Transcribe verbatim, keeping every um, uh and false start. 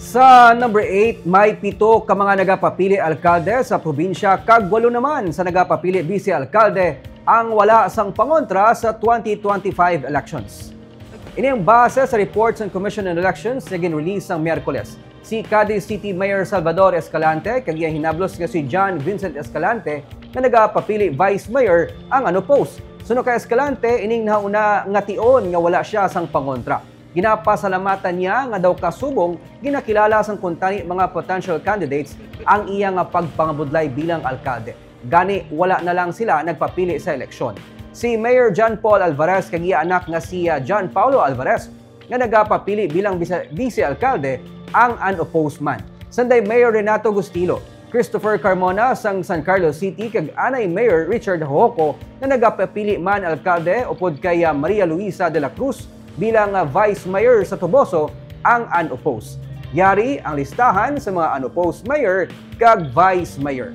Sa number eight, may pito ka mga nagapapili alkalde sa probinsya kag walo naman sa nagapapili vice alkalde ang wala sang pangontra sa twenty twenty-five elections. Ini ang base sa report sang Commission on Elections nga gin-release sang Miyerkules. Si Cadiz City Mayor Salvador Escalante kag iya hinablos nga si John Vincent Escalante nga nagapapili vice mayor ang unopposed. Suno kay Escalante, ining nahauna nga tion nga wala sia sang pangontra. Ginapasalamatan niya nga daw kasubong ginakilala sang kuntani mga potential candidates ang iya nga pagpangabudlay bilang alkalde. Gani, wala na lang sila nagpapili sa eleksyon. Si Mayor John Paul Alvarez kag iya anak nga si, ah, John Paulo Alvarez nga nagapapili bilang bisa-, vice alkalde ang unopposed man. Sanday Mayor Renato Gustilo, Christopher Carmona sang San Carlos City kag anay Mayor Richard Hohoco nga nagapapili man alkalde upod kay, ah, Maria Luisa de la Cruz bilang, ah, vice mayor sa Toboso ang unopposed. Yari ang listahan sa mga unopposed mayor kag vice mayor.